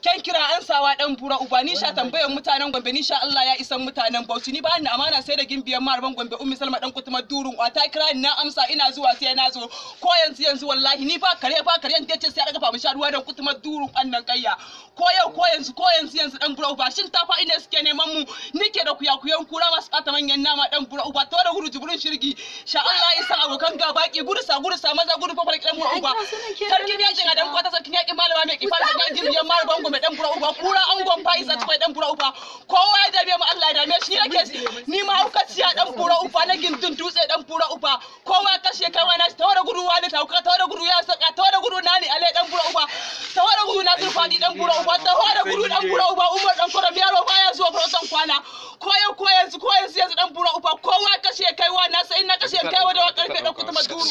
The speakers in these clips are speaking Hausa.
Ken kira an sawa dan bura uba ni sha tambayar mutanen Gombe, ni sha Allah ya isan mutanen Bauchi, ni ba ni amana sai da gimbiyan marban Gombe Ummi Salma dan kutuma durun ta kira ni na amsa ina zuwa sai na zo ko yanzu yanzu wallahi ni ba kare ba kare yanda yace sai ya daga fa mu sha ruwa dan kutuma durun annan kayya ko yau ko yanzu ko yanzu yanzu dan bura uba shin ta fa ina suke neman mu nike da kuyakuyan kura masu kata manyan nama dan bura uba to da gudu jibrin shirgi sha Allah ya san abokan gaba ki gudu sa gudu sa maza gudu fa dan bura uba sarkin yakin adam kwata sarkin yakin malama mai kifa da gimbiyan marban Gombe dan bura uba kura angon fa'iza tukwai dan bura uba kowa ya dame mu Allah ya dame shi ni nake ni ma haukaciya dan bura uba na gindin dutse dan bura uba kowa kashe kai wani ta wada gudu wani ta ta wada gudu ya saka ta wada gudu nani ale dan bura uba ta wada gudu na zurfadi dan bura uba ta wada gudu dan bura uba Umar dan koram yaro baya zuwa farautan kwana ko yau ko yanzu ko yanzu yanzu dan bura uba kowa kashe kai wani sai na kashe kai wada karfe dan kutuma duru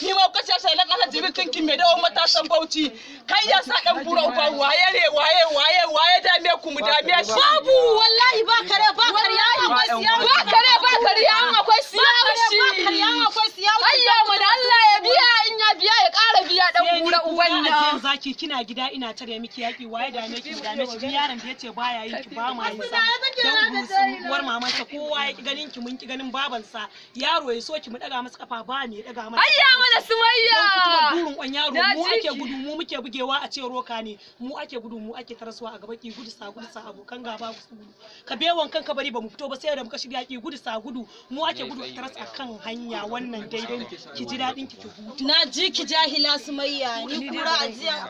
ni ma haukaciya sai lan Allah jibil tinkin mai dawo matasan Bauchi kai ya sa dan bura uba waye ne waye waye waye dame ku mu dame shi babu wallahi ba kare ba kariya akwai siyawa ba kare ba kariya an akwai siyawa shi ba kariya akwai siyawa ayya mu da Allah ya biya in ya biya ya ƙara biya dan bura uban nan zaki kina gida ina tare miki yaki waye dame ki dame shi duk yaron da yace baya yin ki ba ma yin sa dan busun uwar mamansa kowa ya ki ganin ki mun ki ganin babansa yaro ya so ki mu daga masa kafa ba me daga masa ayya mana sumayya burin kwan yaro mu ake gudu mu muke bugewa a ce roka ne mu ake gudu mu ake tarasuwa a gaba ki gudu sa gudu sa abokan gaba su gudu ka bewan kanka bari ba mu fito ba sai da muka shirya ki gudu sa gudu mu ake gudu a taras akan hanya wannan daidai ki ji dadin ki ki huta na ji ki jahila sumayya ni kura ajiya.